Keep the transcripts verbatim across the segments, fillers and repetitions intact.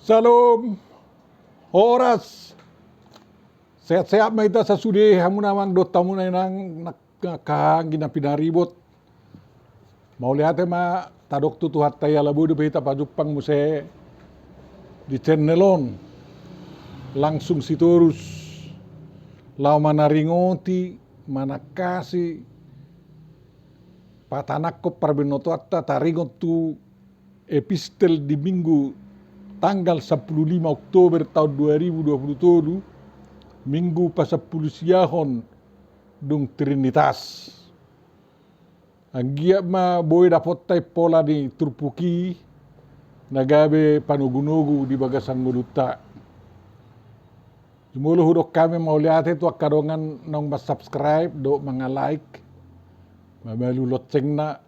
Shalom. Horas. Sehat-sehat ma hita sasude, hamu amang dohot hamu inang, angka anggi na pinaribot. Mauliate ma tadok tu Tuhanta i ala boi dope hita pajumpang muse di channel on langsung sitorus, laho manaringoti, manangkasi, patanakkon parbinotoanta taringot tu epistel di Minggu tanggal sampulu lima Oktober taon dua ribu dua pulu tolu, Minggu pasampulu siahon dung Trinitas. Anggiat ma boi dapotta impola ni turpuk i na gabe panogunogu di bagasan ngolunta. Jumolo hudok hami mauliate tu angka dongan naung mansubscribe dohot mangalike, mabalu loncengna.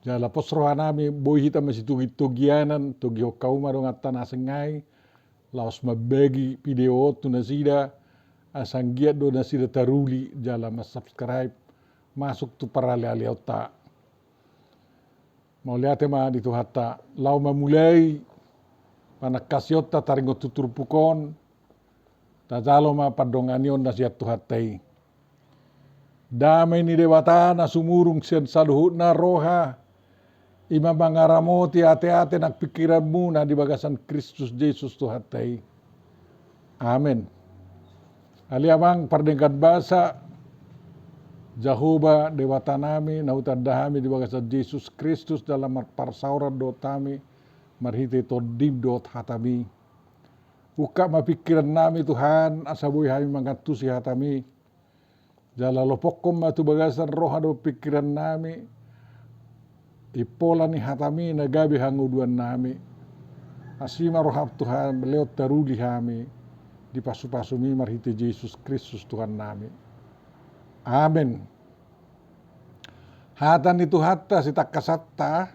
Jala pos rohanami boi hita masitogitogianan, togihon hamu ma donganta na asing nai laos mambagi video on tu nasida, asa anggiat do nasida taruli jala mansubscribe, masuk tu paralealeonta. Mauliate ma di Tuhanta. Laho mamulai panangkasionta taringot tu turpuk on, tajalo ma pandonganion na sian Tuhanta i. Dame ni Debata na sumurung sian saluhutna roha, i ma mangaramoti ateate nang pingkiranmuna di bagasan Kristus Jesus Tuhanta i. Amen. Ale amang pardenggan basa, Jahowa Debatanami na hutanda hami di bagasan Jesus Kristus jala marparsaoran dohot hami marhite Tondim dohot hatami. Ungkap ma pingkirannami Tuhan, asa boi hami mangantusi hatami. Jala lopokkon ma tu bagasan roha dohot pingkirannami impola ni hatami na gabe hangoluannami. Asi ma roham Tuhan, lehon taruli hami di pasupasumi marhite Jesus Kristus Tuhannami. Amen. Hata ni Tuhanta sitangkasanta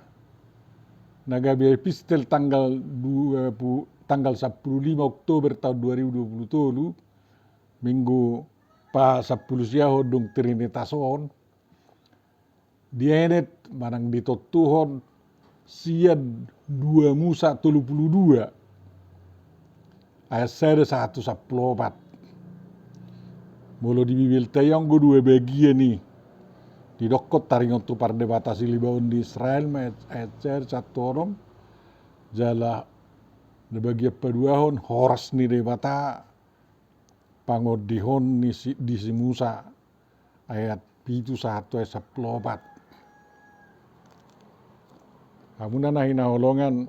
na gabe epistel tanggal dua puluh, tanggal sampulu lima Oktober taon dua ribu dua pulu tolu, Minggu pasampulu siahon dung Trinitas on, dienet manang ditontuhon sian dua Musa tolu pulu dua ayat sada sahat tu sampulu opat. Molo di Bibelta i anggo dua bagian i, didokkon taringot tu pardebata silibaon di Israel ma ayat, ayat sada sahat tu onom, jala na bagian paduahon horas ni Debata pangondihon ni si, di si Musa ayat pitu sahat tu ayat sampulu opat. Hamuna na hinaholongan,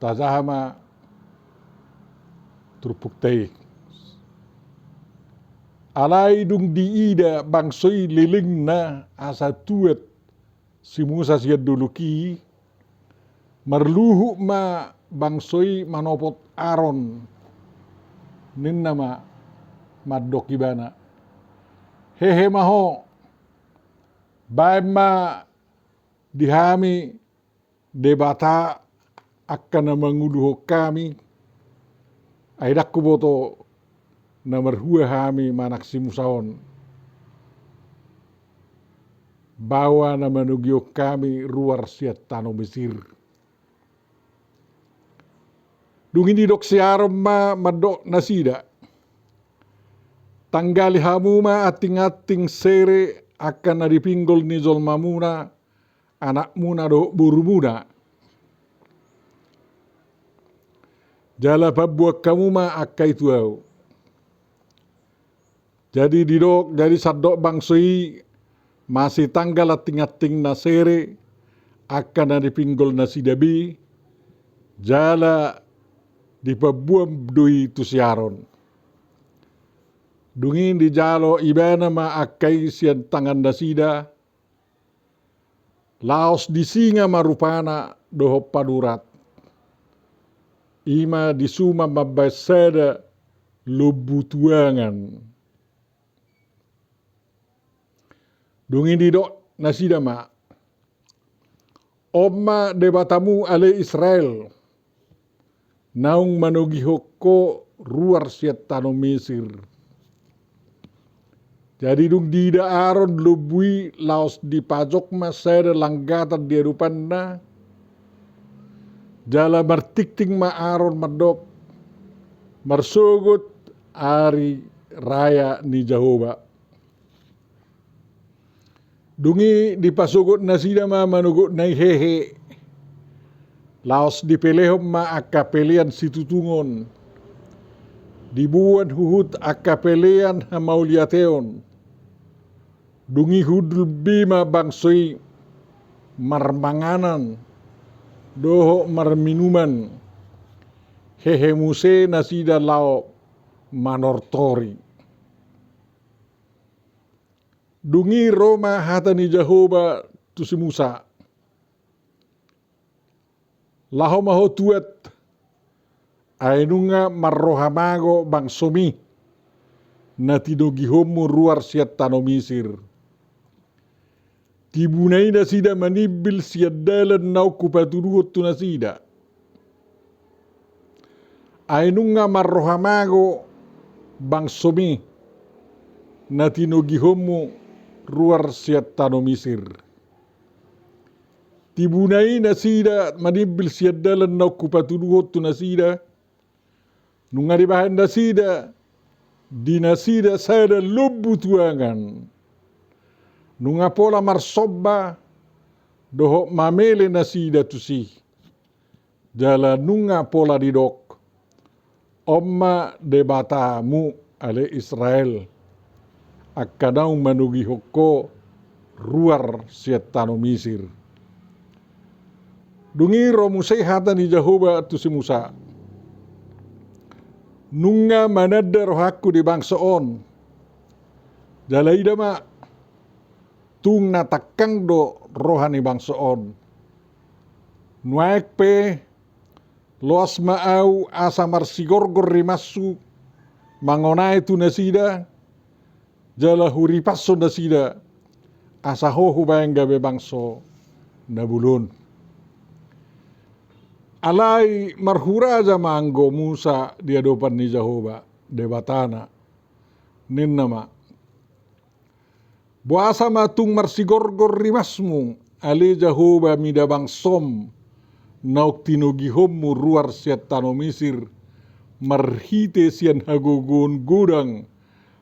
tajaha ma turpukta i. Alai dung diida bangso i lelengna asa tuat si Musa sian dolok i, marluhut ma bangso i manopot Aron, ninna ma mandok ibana: Hehe ma ho, baen ma di hami debata angka na manguluhon hami, ai ndang huboto na marhua hami manang si Musa on, baoa na manogihon hami ruar sian tano Mesir. Dung i didok si Aron ma mandok nasida: Tanggali hamu ma antinganting sere angka na di pinggol ni jolmamuna, anakmuna dohot borumuna. Jala pamboan hamu ma angka i tu ahu. Jadi didok, jadi sandok bangso i masitanggal antinganting na sere angka na di pinggol nasida be, jala dipamboan do i tu si Aron. Dung i dijalo ibana ma angka i sian tangan nasida, laos disinga ma rupana dohot panurat. I ma disuman mambahen sada lombu tuangan. Dung i didok nasida ma: On ma Debatamu ale Israel, naung manogihon ho ruar sian tano Mesir. Jadi dung diida Aron lombu i, laos dipajok ma sada langgatan di adopanna, Jala martingting ma Aron mandok, marsogot ari raya ni Jahowa. Dung i dipasogot nasida ma manogot na i hehe. Laos dipelehon ma angka pelean situtungon. Diboan huhut angka pelean hamauliateon. Dung i hundul be ma bangso i marmanganan dohot marminuman. Hehe muse nasida laho manortori. Dung i ro ma hata ni Jahowa tu si Musa. Laho ma ho tuat, ai nunga marroha mago bangsomi, na tinogihonmu ruar sian tano Misir. Tibuna i nasida manimbil sian dalan naung hupatuduhon tu nasida. Ai nunga marroha mago bangsomi, na tinogihonmu ruar sian tano Misir. Tibuna i nasida manimbil sian dalan naung hupatuduhon tu nasida. Nunga dibahen nasida, di nasida sada lombu tuangan. Nunga pola marsomba dohot mamele nasida tusi. Jala nunga pola didok, on ma Debatamu, ale Israel, angka naung manogihon ho ruar sian tano Misir. Dung i ro muse hata ni Jahowa tu si Musa. Nunga mananda rohangku di bangso on. Jala ida ma, tung na tangkang do roha ni bangso on. Nuaeng pe, loas ma ahu asa marsigorgor rimashu mangonai tu nasida, jala huripashon nasida, asa ho hubahen gabe bangso na bolon. Alai marhuraja ma anggo Musa di adopan ni Jahowa, Debatana. Ninna ma, boasa ma tung marsigorgor rimasmu, ale Jahowa mida bangsom, naung tinogihonmu ruar sian tano Misir, marhite sian hagogoon godang,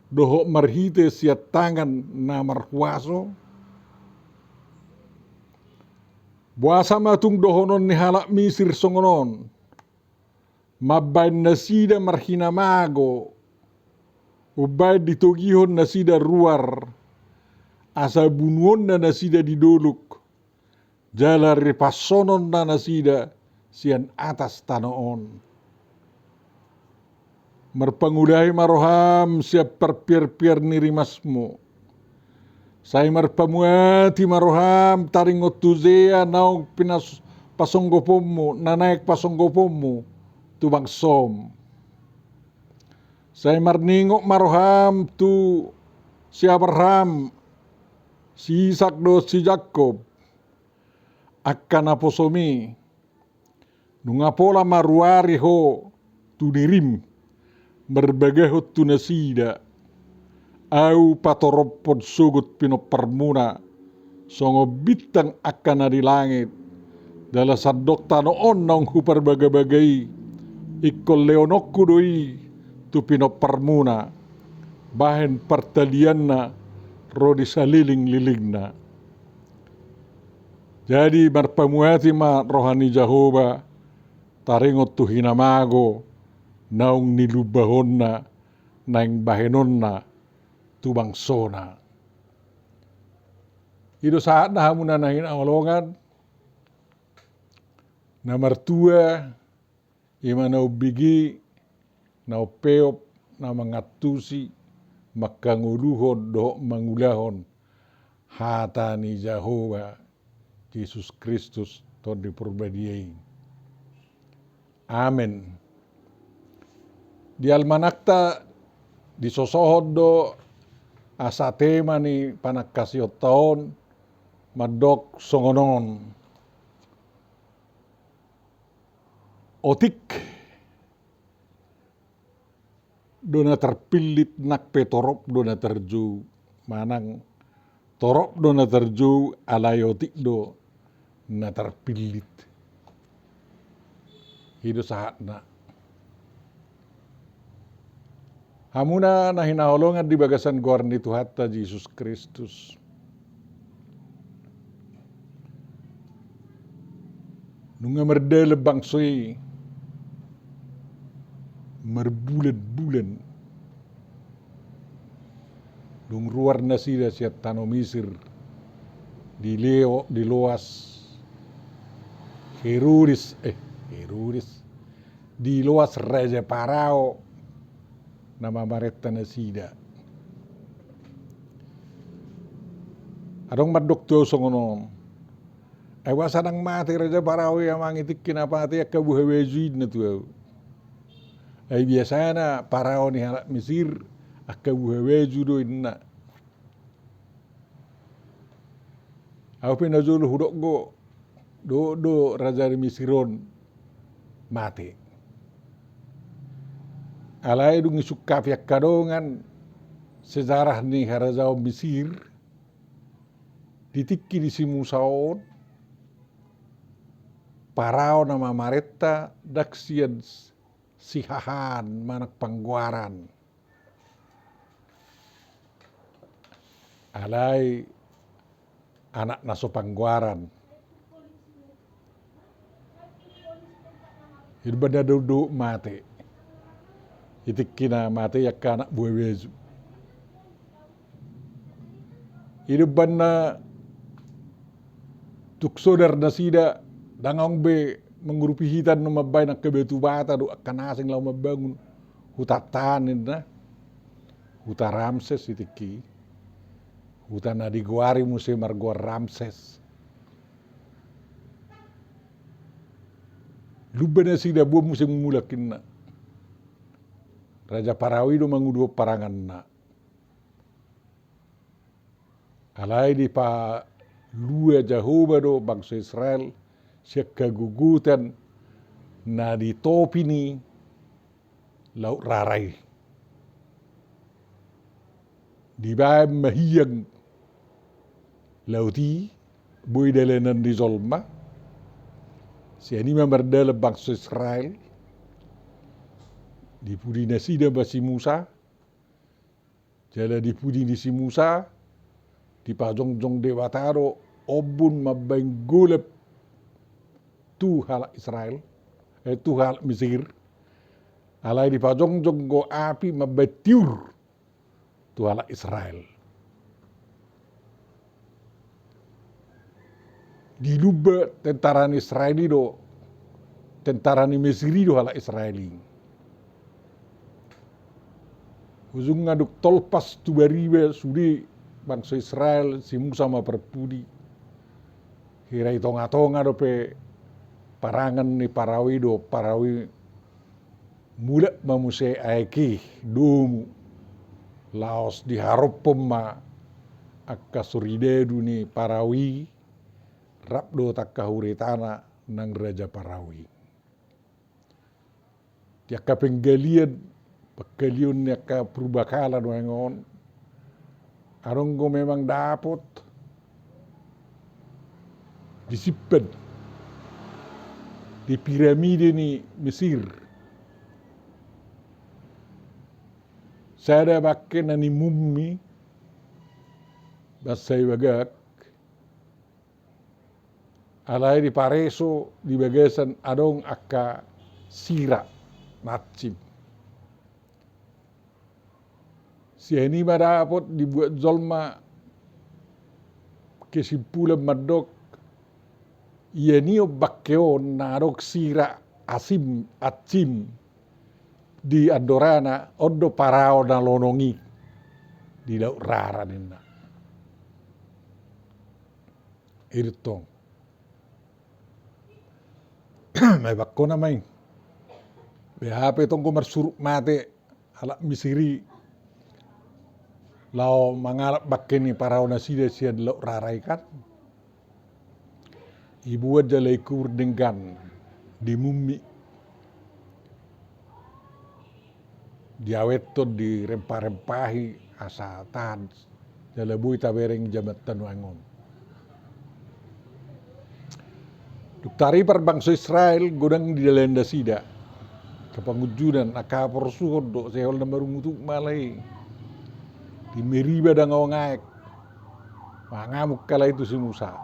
dohot marhite sian tangan na marhuaso? Boasa ma tung dohonon ni halak Misir songon on, mambahen nasida marhinamago, umbahen ditogihon nasida ruar, asa bunuonna nasida di dolok, jala ripashononna nasida sian atas tano on. Marpangulahi ma roham sian parpiarpiar ni rimasmu. Sai marpamuati ma roham taringot tu jea naung pinas-, pasonggoponmu, na naeng pasonggoponmu tu bangsom. Sai marningot ma roham tu si Abraham, si Isak dohot si Jakkob, angka naposomi. Nunga pola maruari ho tu dirim, marbagahon tu nasida, ahu patorophon sogot pinomparmuna, songon bintang angka na di langit, jala sandok tano on naung huparbagabaga i, ingkon lehononku do i tu pinomparmuna, bahen partalianna ro di salelenglelengna. Jadi marpamuati ma roha ni Jahowa, taringot tu hinamago naung nilumbahonna naeng bahenonna tu bangsona. I do sahatna hamu na hinaholongan, na martua, i ma na umbege, na umpeop, na mangantusi, manghangoluhon dohot mangulahon hata ni Jahowa, Jesus Kristus, Tondi Porbadia i. Amen. Di almanakta disosohon do asa tema ni panangkasionta on mandok songon on. Otik do na tarpillit nang pe torop do na tarjou, manang torop do na tarjou alai otik do na tarpillit. I do sahatna. Hamuna na hinaholongan di bagasan goar ni Tuhanta Jesus Kristus. Nunga mardalan bangso i marbulan-bulan. Dung ruar nasida sian tano Misir, dileo-, diloas Herodes, eh, Herodes, diloas Raja Parao na mamarenta nasida. Adong mandok tu au songon on. Ai boasa ndang mate Raja Parao i, amang, i tingki na mate angka buhabaju i, ninna tu au. Ai biasana Parao ni halak Misir angka buhabaju do, ninna. Au pe najolo hudok do, do, do raja ni Misir on mate. Alai dung disungkapi angka dongan sejarah ni harajaon Misir, di tingki ni si Musa on, Parao na mamarenta ndang sian sihahaan manang panggoaran. Alai anak na so panggoaran. I do umbahen na do, do mate. I tingki na mate i angka anak buhabaju. I do umbahen na tung sodar nasida, ndang adong be mangurupi hita annon mambahen angka batu bata dohot angka na asing laho mambangun hutanta, ninna. Huta Ramses i tingki. Huta na digoari muse margoar Ramses. Lumba nasida, boan muse mulak, ninna. Raja Parao i do manguduhon paranganna. Alai dipalua Jahowa do bangso Israel sian hagogotan na di topi ni Laut Rara i. Dibaen ma hiang laut i, boi dalanan ni jolma. Sian i ma mardalan bangso Israel. Dipudi nasida ma si Musa. Jala dipudi ni si Musa, dipajongjong Debata do ombun mambaen golap tu halak Israel, eh, tu halak Misir. Alai dipajongjong do api mambaen tiur tu halak Israel. Dilumba tentara ni Israel i do, tentara ni Misir i do halak Israel i. Ujungna dung tolpas tu bariba sude bangso Israel, si Musa ma parpudi. Hira i tongatonga dope parangan ni Parao i do, Parao i mulak ma muse aek i domu, laos diharophon ma angka soridadu ni Parao i rap dohot angka huritana nang Raja Parao i. Di angka penggalian, penggalian ni angka purbakala nuaeng on, adong do memang dapot disimpan di piramide ni Mesir sada bangke na nimummi, basa i bagak, alai dipareso di bagasan adong angka sira mancim. Sian i ma dapot dibuat jolma kesimpulan mandok, ia ni on bangke on na adong sira asim, ancim di andorana, on do Parao na lonong i di Laut Rara ninna. I do tong. Mebangkona ma i. Beha pe tong do marsurut mate halak Misir i laho mangalap bangke ni Parao nasida sian Laut Rara i kan. Dibuat jala dikubur denggan, dimummi, diawethon, dirempah-rempahi asa tahan jala boi tabereng jamanta nuaeng on. Taripar bangso Israel godang di dalan nasida. Angka pangunjunan, angka haporsuhon do, sehol na marungutungut ma alai. Di Meriba dang adong aek. Mangamuk alai tu si Musa.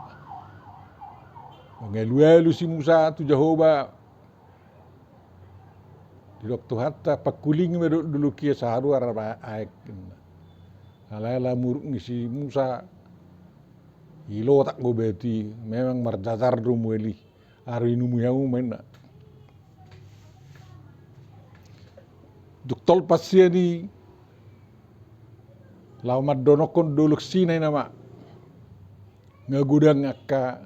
Mangalualu si Musa tu Jahowa. Didok Tuhanta, pangkulingi ma do-, dolok i asa haruar aek. Alai lamuruk ni si Musa, ilotak do batu i, memang marjajar do mual i, aru inumi hamu ma inna. Dung tolpas sian i, laho mandonokkon dolok Sinai nama. Nga godang angka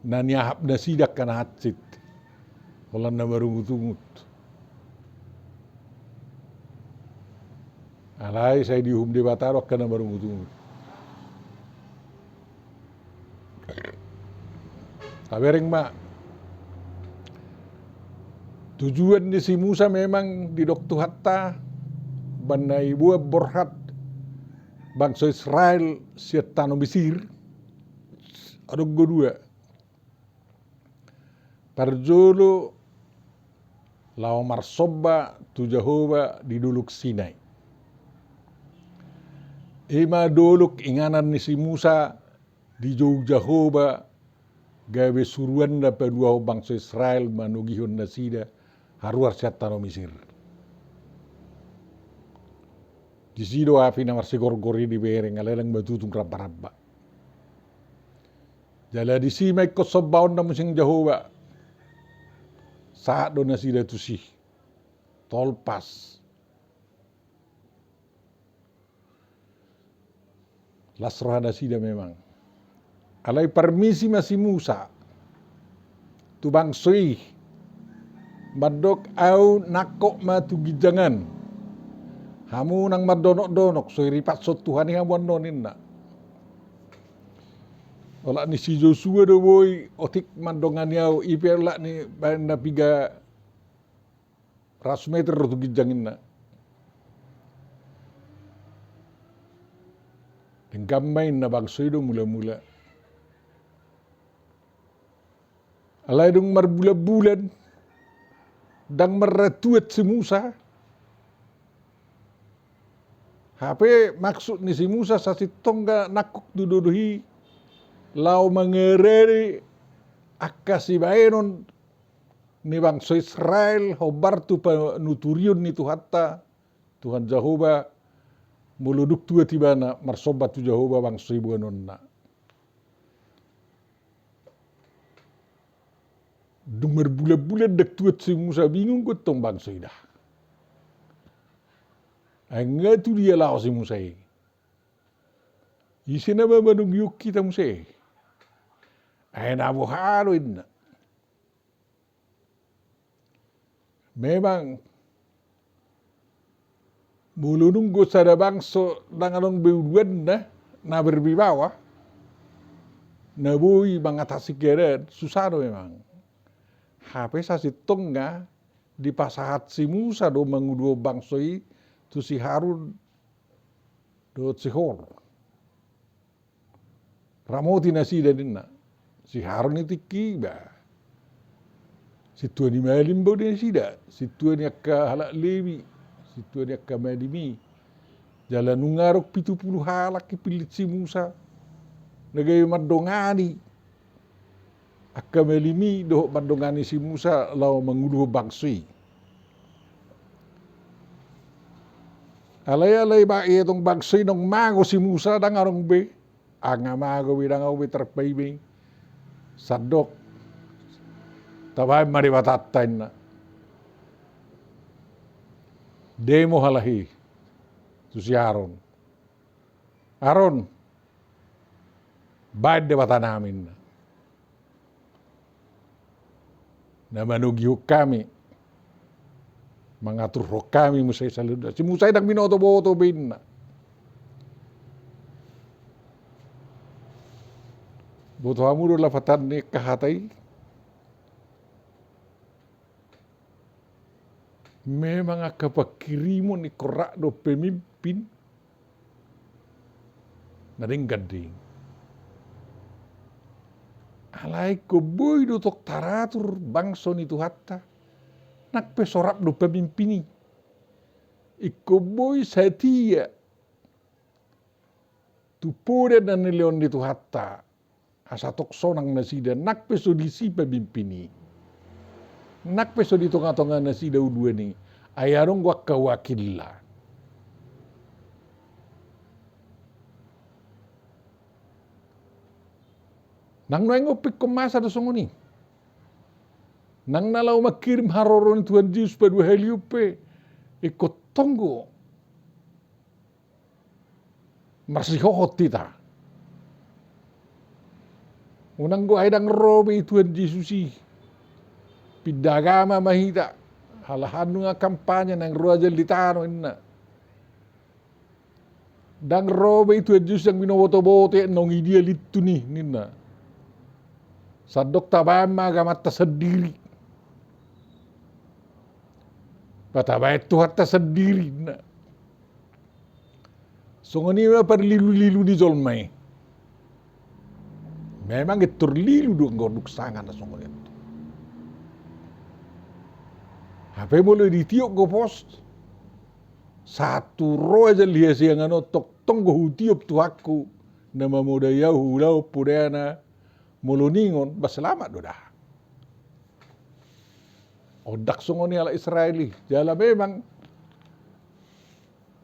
na niahap nasida angka na hansit. Holan na marungutungut. Alai sai diuhum Debata do angka na marungutungut. Tabereng ma. Tujuan ni si Musa memang didok Tuhanta, umbahen na iboan borhat bangso Israel sian tano Misir, adong do dua. Parjolo laho marsomba tu Jahowa di dolok Sinai. I ma dolok inganan ni si Musa dijou Jahowa gabe suruanna paduahon bangso Israel manogihon nasida haruar sian tano Misir. Disi do api na marsigorgor i dibereng, alai ndang matutung ramba-ramba. Jala disi ma ingkon sombaonna muse sian Jahowa. Sahat do nasida tusi. Tolpas. Las roha nasida memang. Alai parmisi ma si Musa tu bangso i, mandok, au nangkok ma tu ginjang an. Hamu nang mandonok-donok, so iripashon Tuhan i hamu annon, ninna. Olat ni si Josua do boi otik mandongani au, i pe olat ni baen na piga ratus meter do tu ginjang, ninna. Denggan ma inna, bangso i do mula-mula. Alai dung marbulan-bulan ndang maratuat si Musa. Hape maksud ni si Musa sasintongna nangkok tu dodo i laho mangarani angka sibaenon ni bangso Israel hombar tu panuturion ni Tuhanta, Tuhan Jahowa, molo dung tuat ibana marsomba tu Jahowa bangso i boanonna. Dung marbulan-bulan ndang tuat si Musa, bingung do tong bangso i da. Ai nga tu dia laho si Musa i? Ise nama manogihon hita muse? Ai na boha do, ninna. Memang molo nunga sada bangso ndang adong be uluanna na berwibawa, na boi mangatasi keadaan, susah do memang. Hape sasintongna dipasahat si Musa do manguluhon bangso i tu si Harun dohot si Hor. Ramoti nasida, ninna. Si Harun i tingki, ba, sintua ni malim do nasida, sintua ni angka halak Lewi, sintua ni angka malim i. Jala nunga adong pitu pulu halak dipillit si Musa na gabe mandongani angka malim i dohot mandongani si Musa laho manguluhon bangso i. Alai, alai ba ia tong bangso i naung mago si Musa, ndang adong be. Nga mago be, ndang adong be tarpaima i. Sandok, tabaen ma Debatanta, ninna. Demo halak i tu si Aron. Aron, baen Debatanami, ninna, na manogihon hami, mangaturhon hami muse saluhutna. Si Musa i ndang binoto-boto be, ninna. Boto hamu do lapatan ni angka hata i? Memang angka pangkirimon ingkon rap dohot pemimpin na denggan dei. Alai ingkon boi do tong taratur bangso ni Tuhanta, nang pe so rap do pamimpin i. Ingkon boi satia tu poda na nilehon ni Tuhanta, asa tong sonang nasida, nang pe so disi pamimpin i, nang pe so di tonga-tonga nasida uluan i, ai adong do angka wakilna. Nang nuaeng on pe ingkon masa do songon i. Nang na laho mangkirim haroro ni Tuhan Jesus paduahalion pe, ingkon tonggo marsihohot hita. Unang do ai ndang ro be i Tuhan Jesus i. Pinda agama ma hita. Halahan nunga kampanye naeng ro ajal di tano inna. Ndang ro be i Tuhan Jesus ndang binoboto-boto, naung i dia lintun i ninna. Sandok tabaen ma agamanta sandiri. Patabaen Tuhanta sandiri ninna. Songon i ma parlilu-lilu ni jolma i. Memang intor lilu do anggo dung sanga na songon i. Hape molo ditiop do pos, sahat tu ro ajal di hasiangan on tongtong do hutiop Tuhanku na mamodai ahu hulahon podana, molo ningon ba selamat do da. Ndang songon i halak Israel i. Jala memang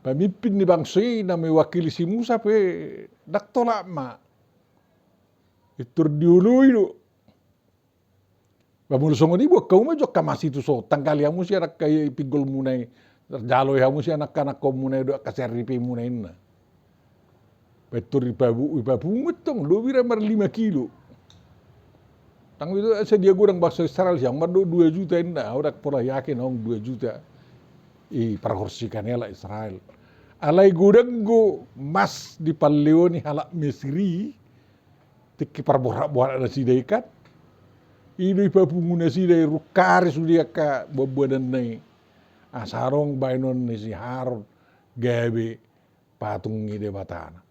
pamimpin ni bangso i na mewakili si Musa pe ndang tolap ma. Intor dioloi do. Ba molo songon i buat hamu ma jo angka mas i tuson, tanggali hamu sian angka i pinggolmuna i, tarjaloi hamu sian angka anakhonmuna i dohot angka saripeimuna inna. Ba intor dipabu-, dipapungu tong, lobi ra marlima kilo. Ndang be sadia godang bangso Israel, sian mandok dua juta inna, ahu ndang pola yakin adong dua juta i parhorsikan ni halak Israel. Alai godang do mas dipalleoni halak Mesir i, tingki parborat-borat nasida i kan. I do dipapungu nasida i, rungkari sude angka buan-buananna i. Asa adong baenon ni si Harun gabe patung ni debatana.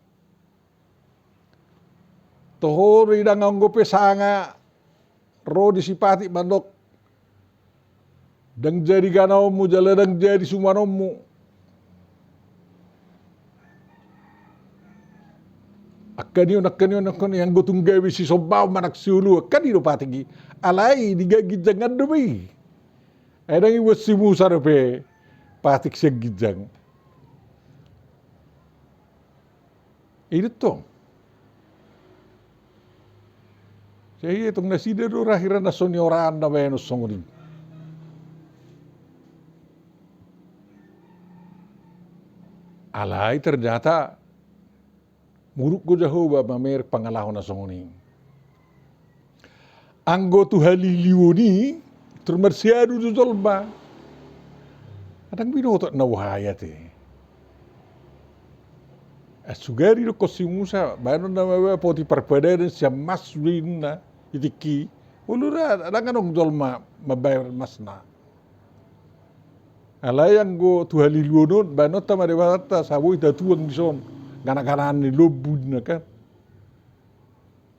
Toho do i ndang anggo pe sanga ro di si Patik mandok, ndang jadi ganaonmu jala ndang jadi sumanonmu. Angka ni on, angka ni on, angka ni on, anggo tung gabe sisombaon manang sioloan, angka ni do Patik i. Alai di ginjang an do be i. Ai ndang ibuat si Musa dope Patik sian ginjang. I do tong. Sai tong nasida do ra hira na so nioraan na baenon songon i. Alai ternyata muruk do Jahowa mamereng pangalaho na songon i. Anggo tu haliliuon i, tor marsiadu do jolma. Ndang binoto na boha i ate. Sugari dokkon si Musa, baenon nama ba poti parpadanan sian mas sude inna, i tingki. Olo ra, ndang adong jolma mambaen masna. Alai anggo tu haliluon on, baenonta ma Debatanta, asa boi tatuang dison, gana-ganaan ni lombu inna kan.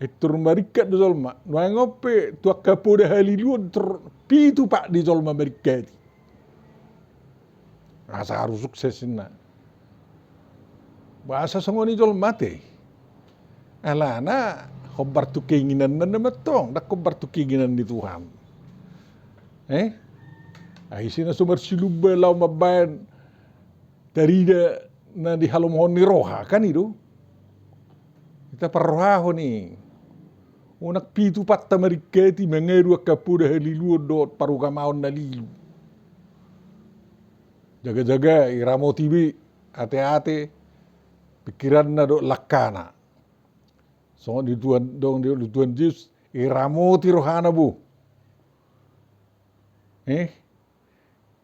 Intor maringkat do jolma, nuaeng on pe tu angka poda haliluon tor pitu pat di jolma maringkat i. Asa haru sukses inna. Boasa songon i jolma ate? Alana hombar tu keinginanna ma tong, ndang hombar tu keinginan ni Tuhan. Eh? Ai ise na so marsilumba laho mambaen tarida na di halomohon ni roha, kan i do? Hita parrohahon i. Unang pitu patta maringkat i mangadu angka poda haliluon dohot parugamaon na lilu. Jaga-jaga, iramoti be ate-ate, pikiranna dohot langkana. Songon didok Tuhan, didok Tuhan Jesus, iramoti rohana bo. Eh?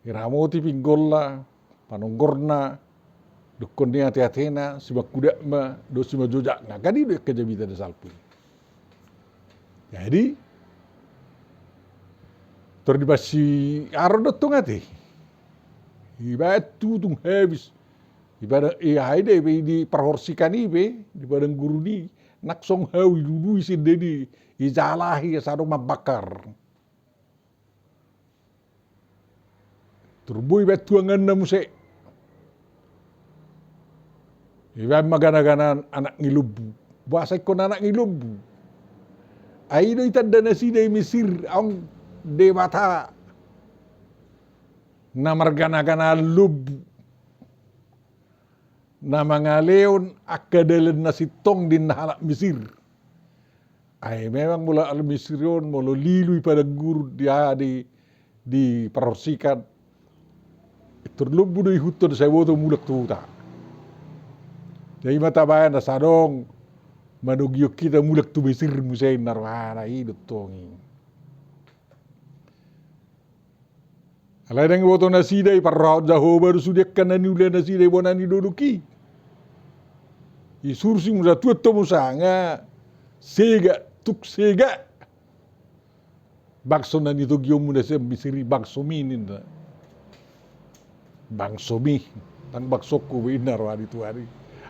Iramoti pinggolna, panonggorna, dokkon ni ate-atena, simangkudatna dohot simanjojakna. Kan i do angka jamita na salpu i. Jadi tor dipansiaron do tong ate. Dibaen tutung habis. Di padang, eh, aha i da, di parhorsikan i pe, di padang gurun i, nang songon hau dilului sian dadi, dijalahi asa adong mambakar. Tor boi baen tu anganna muse. Dibaen ma gana-ganaan anak ni lombu. Boasa ingkon anak ni lombu? Ai i do ditanda nasida i Misir, adong debata na margana-ganaan lombu, na mangalehon angka dalan na sintong di na halak Misir. Ai memang molo halak Misir on, molo lilu i padang gurun di, di, di parhorsikan, tor lombu do ihuthon, sai boto mulak tu huta. Jadi i ma tabaen asa adong manogihon hita mulak tu Misir muse, ninna rohana, i do tong i. Alai ndang diboto nasida i, parrohahon Jahowa do sude angka na niula nasida i bona ni dolok i. Disursi Musa, tuat ho Musa, nga sega, tung sega bangso na nitogihonmuna sian Misir i, bangsomi ninna. Bangsomi, ndang bangsongku be, ninna roha ni Tuhan i.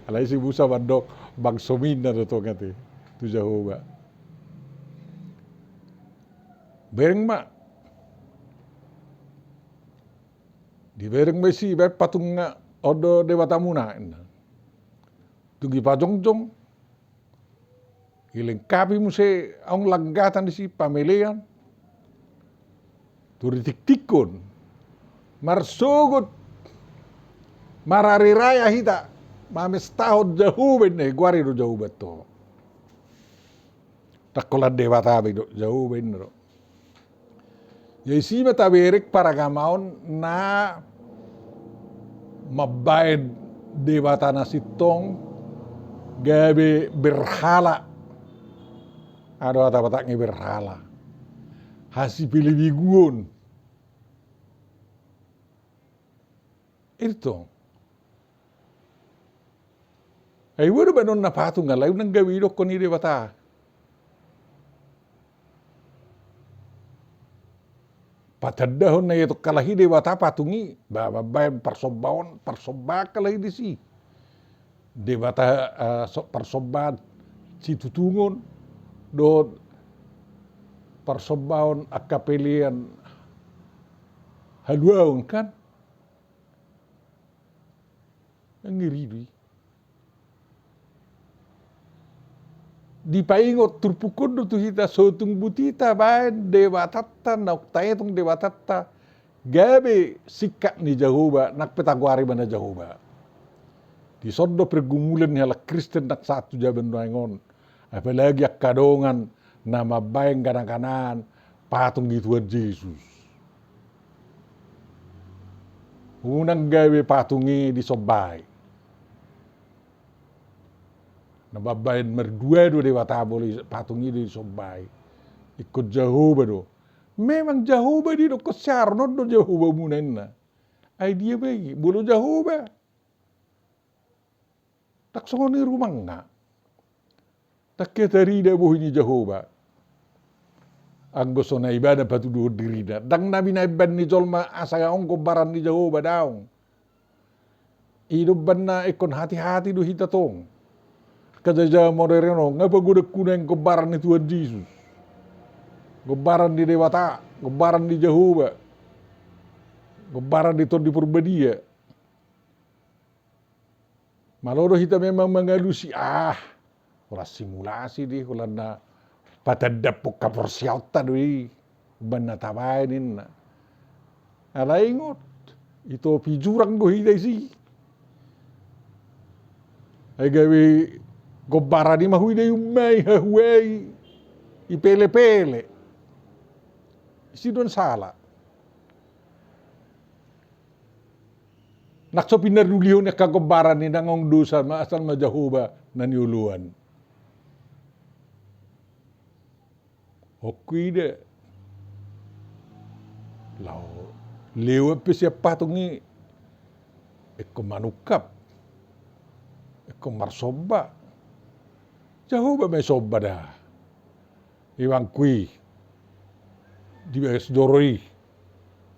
Alai si Musa mandok bangsomi ninna do tong ate tu Jahowa. Bereng ma. Dibereng ma disi, baen patung on do debatamuna, ninna. Dung dipajongjong, dilengkapi muse, adong langgatan disi, pamelean. Tor ditiktikhon, marsogot, mararirai hita, mamestahon Jahowa, ninna, goari do Jahowa tu ho. Ndang holan debata be do, Jahowa ninna do. Jadi disi ma tabereng paragamaon na mambaen debata na sintong gabe berhala. Adong hata Batak ni berhala. Hasipelebiguon. I do tong. Ai boha do baenonna patung, alai unang gabe didokkon i debata. Patandahon na ia tong halak i debata patung i, ba, mambaen parsombaon, parsombaon halak i disi. Debata, eh, so-, parsombaon situtungon, dohot parsombaon angka pelean haluaon, kan? Ngeri do i. Dipaingot turpuk on do tu hita, so tung boti tabaen debatanta, naung taetong debatanta, gabe singkat ni Jahowa, nang pe tagoari ibana Jahowa. Dison do pergumulan ni halak Kristen nang sahat tu jaman nuaeng on. Apalagi angka dongan na mambaen gana-ganaan patung ni Tuhan Jesus. Unang gabe patung i disombai. Na mambaen mardua do debata molo patung i do disombai. Ingkon Jahowa do. Memang Jahowa didokkon si Aron, on do Jahowamuna, ninna. Ai dia ma i, molo Jahowa? Ndang songon i rumangna. Ndang hea tarida bohi ni Jahowa. Anggo so na ibana patuduhon dirina. Ndang na binahenbahen ni jolma asa adong gombaran ni Jahowa, daong. I do umbahen na ingkon hati-hati do hita tong. Angka jaja moderen on, nga pagodangku nuaeng gombaran ni Tuhan Jesus. Gombaran ni Debata, gombaran ni Jahowa. Gombaran ni Tondi Porbadia. Malo do hita memang mangalusi, ah, holan simulasi do i, holan na patandaphon haporseaonta do i, umbahen na tabaen, ninna. Alai ingot, itopi jurang do hita disi. Ai gabe gombaran i ma huida i, umma i, hahua i, ipele-pele. Disi do na sala. Ndang so pinardulihon angka gombaran i, ndang adong dosa, ma asal ma Jahowa na nioloan. Hongku ida. Laho lewat pe sian patung i, ingkon manungkap, ingkon marsomba. Jahowa ma isomba da. Ibangku i, di bagas joro i,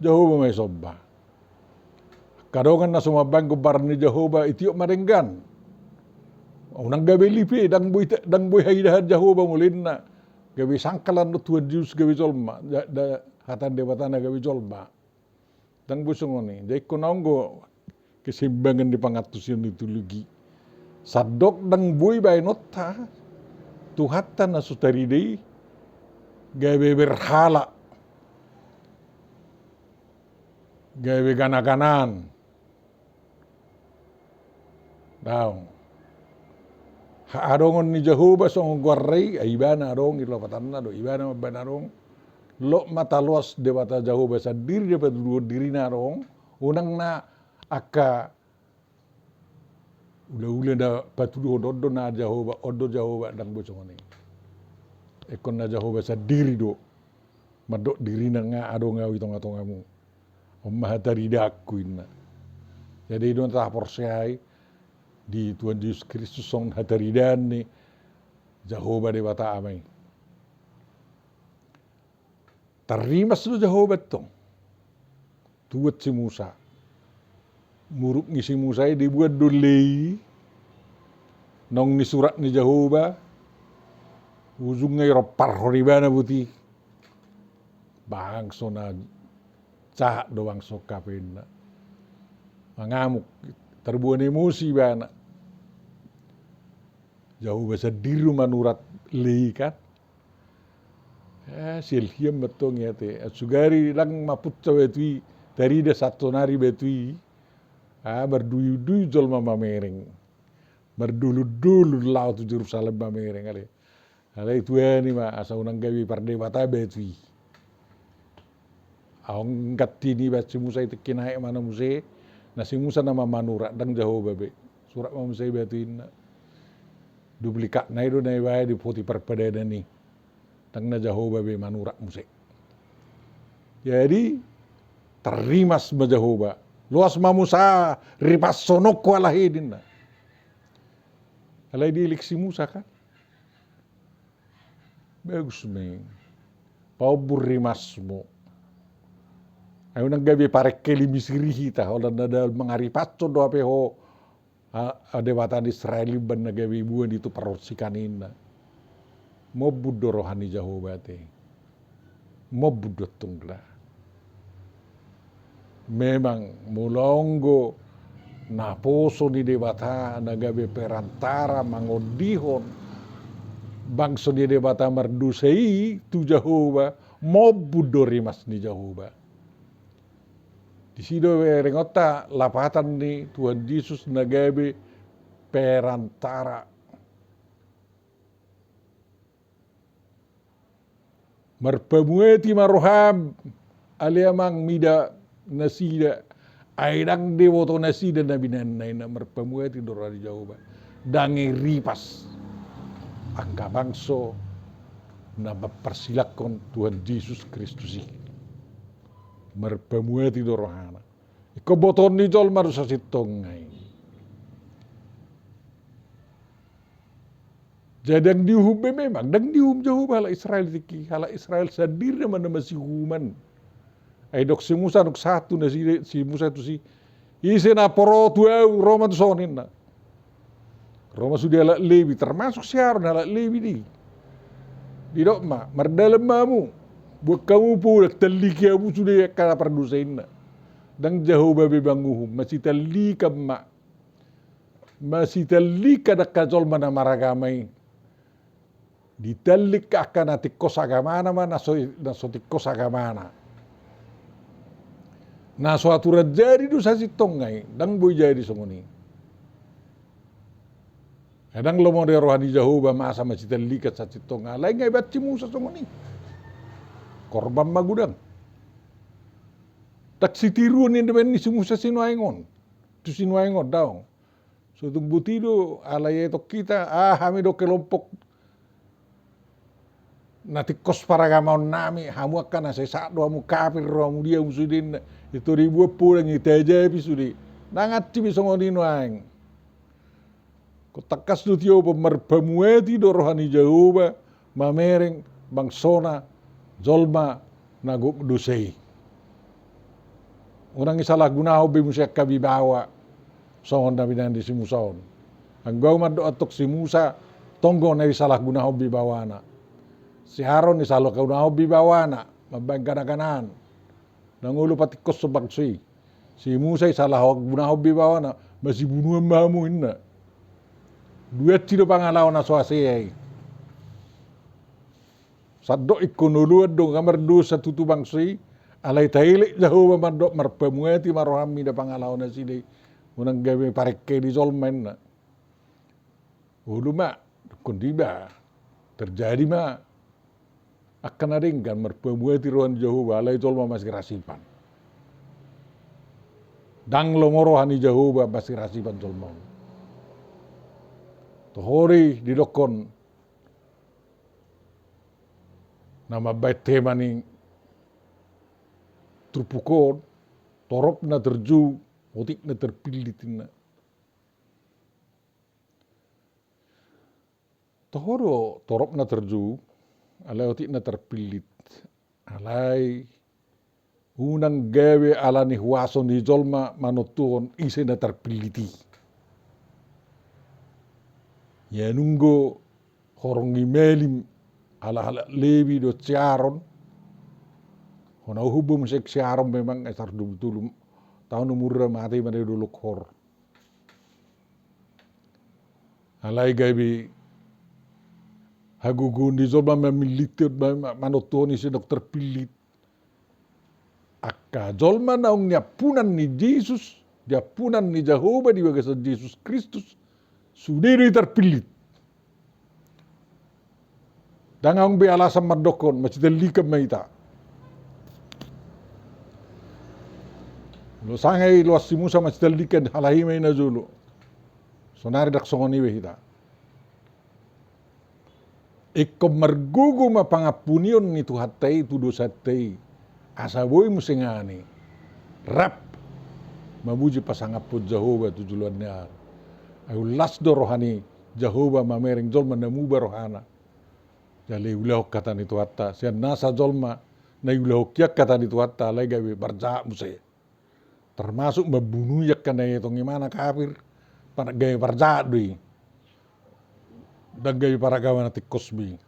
Jahowa ma isomba. Angka dongan na so mambaen gombaran ni Jahowa, itiop ma denggan. Unang gabe lipe, ndang boi ta-, ndang boi haidahan Jahowa molo inna. gabe sangkal andorang Tuhan Jesus gabe jolma, da, da, hata ni Debata na gabe jolma. Ndang boi songon i. Jadi ingkon adong do keseimbangan di pangantusion ni teologi. Sandok ndang boi baenonta Tuhanta na so tarida i gabe berhala, gabe gana-ganaan. Daong. Haadongon ni Jahowa songon goarna i, ai ibana adong, i lapatanna do, ibana mambaen adong. Lok ma taloas Debata Jahowa sandiri do patuduhon dirina adong, unang na angka ula-ula na patuduhon on do na Jahowa, on do Jahowa, ndang boi songon i. Ingkon na Jahowa sandiri do mandok dirina nga adong ahu i tonga-tongamu. On ma hataridaanku inna. Jadi i do na tahaporseai di Tuhan Jesus Kristus songon hataridaan ni Jahowa Debata Ama i. Tarrimas do Jahowa tong. Tuat si Musa. Muruk ni si Musa i dibuat do lei. Naung nisurat ni Jahowa. Ujungna iromparhon ibana boti. Bangso na jahat do bangso on hape inna. Mangamuk, tarbuan emosi ibana. Jahowa sandiri do manurat lei kan. Eh, sial hian mantong i ate. Sugari ndang mapunsa batu i, tarida sahat sonari batu i. Ah, marduyun-duyun jolma mamereng. Mardolun-dolun laho tu Jerusalem mamereng ale. Alai tuani ma, asa unang gabe pardebata batu i. Adong ganti ni baen si Musa i, tingki na aek ma na muse, na si Musa nama manurat, ndang Jahowa be. Surat ma muse i batu inna. Duplikatna i do na ibaen di Potipar padanan i. Ndang na Jahowa be manurat muse. Jadi, tarrimas ma Jahowa. Loas ma Musa, ripashononku halak i ninna. Alai dielek si Musa kan. Bagus ma i. Paombun rimasmu. Ai unang gabe parengkel i Misiri hita, holan na da mangaripashon do hape ho, a, a, Debata ni Israel i umbahen na gabe ibuan i tu parhorsikan i inna. Mombun do roha ni Jahowa ate. Mombun do tong da. Memang molo adong do naposo ni Debata na gabe perantara mangondihon bangso ni Debata mardosa i tu Jahowa, mombun do rimas ni Jahowa. Disi do berengonta lapatan ni Tuhan Jesus na gabe perantara. Marpamuati ma roham, ale amang, mida nasida, ai ndang diboto nasida na binahenna i, na marpamuati do roha ni Jahowa. Ndang i ripas angka bangso na mamparsilangkon Tuhan Jesus Kristus i. Marpamuati do rohana. Ingkon botoon ni jolma do sasintongna i. Jadi ndang diuhum be memang, ndang diuhum Jahowa halak Israel tingki, halak Israel sandiri nama na masiuhuman. Ai didok si Musa, didok sahat tu nasida, si Musa tusi, ise na poro tu ahu, ro ma tuson ninna. Ro ma sude halak Lewi, termasuk si Aron halak Lewi do i. Didok ma, mardalan ma hamu, buat hamu poda, talliki hamu sude angka na pardosa inna. Ndang Jahowa be manguhum, masitallikan ma. Masitallikan angka jolma na maragama i. Ditallik angka na tingkos agamana ma, na so, na so tingkos agamana. Na so aturan jadi do sasintongna i, ndang boi jadi songon i. Ndang lomo do roha ni Jahowa masa masitallikan sasintongna, alai nga ibaen si Musa songon i. Korban ma godang. Ndang sitiruon ni dibaen ni si Musa sinuaeng on. Tu sinuaeng on daong. So tung boti do, alai etong hita, ah, hami do kelompok na tingkos paragamaonnami, hamu angka na sesat do, hamu kafir do, hamu dia, hamu sude inna. Ito dibuat podang i, tajapi sude. Ndang hansit be songon i nuaeng. Ingkon tangkas do tio, marpamuati do roha ni Jahowa, mamereng bangsona jolma na gok dosa i. Unang disalahgunahon be muse angka wibawa songon na binahen ni si Musa on. Anggo ahu mandok antong si Musa, tonggo na disalahgunahon wibawana. Si Aron disalahgunahon be baoana mambahen ganaganaan. Ndang olo patingkoshon bangso i. Si Musa disalahgunahon be baoana, masibunuan ma hamu inna. Duansi do pangalaho na so hasea i. Sandok ingkon oloan do nga mardosa tutu bangso i, alai taelek Jahowa mandok marpamuati ma roham mida pangalaho nasida i. Unang gabe parengke di jolma inna. Olo ma, dungkon diba. Terjadi ma. Angka na denggan marpamuati roha ni Jahowa, alai jolma masirasipan. Ndang lomo roha ni Jahowa masirasipan jolma on. Tohori didokkon na mambahen tema ni turpuk on, torop na terjou, otik na terpillit inna. Toho do torop na terjou, alai otik na terpillit. Alai unang gabe ala ni huaso ni jolma manontuhon ise na terpillit i. Ia nunga horong ni malim ala halak Lewi dohot si Aron. Hona uhum be muse si Aron memang, eh, saratus dua pulu tolu taon umurna, mate ma na di dolok Hor. Alai gabe hagogoon ni jolma mamillit, ma-, ma-, manontuhon ise na terpillit. Angka jolma naung niampunan ni Jesus, niampunan ni Jahowa di bagasan Jesus Kristus, sude do i terpillit. Ndang adong be alasan mandokkon, masitalikan ma hita. Molo sanga i loas si Musa masitalikan, halahi ma i na jolo. Sonari ndang songon i be hita. Ingkon margogo ma pangampunion ni Tuhanta i tu dosanta i. Asa boi muse ngani rap mamuji pasangaphon Jahowa tu joloan ni ari. Ai las do roha ni Jahowa mamereng jolma na muba rohana. Jala iulahon hata ni Tuhanta, sian nasa jolma na iulahon hian hata ni Tuhanta, alai gabe parjahat muse. Termasuk mambunui angka na ietong imana kafir, pa-, gabe parjahat do i. Ndang gabe paragama na tingkos be.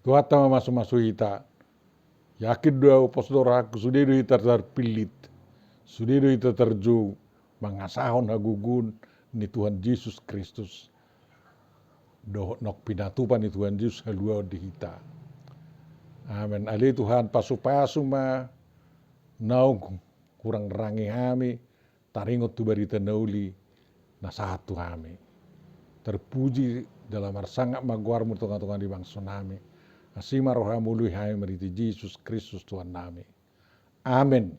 Tuhanta mamasu-masu hita. Yakin do au, pos do rohangku, sude do hita terpillit. Sude do hita terjou mangasahon hagogoon ni Tuhan Jesus Kristus. Dohot naung pinatupa ni Tuhan Jesus haluaon di hita. Amen. Ale Tuhan, pasu-pasu ma naung hurang rangi hami taringot tu barita na uli na sahat tu hami. Terpuji jala marsangap ma goarmu di tonga-tonga ni bangso nami. Asi ma rohamu, ului hami marhite Jesus Kristus Tuhan nami. Amen.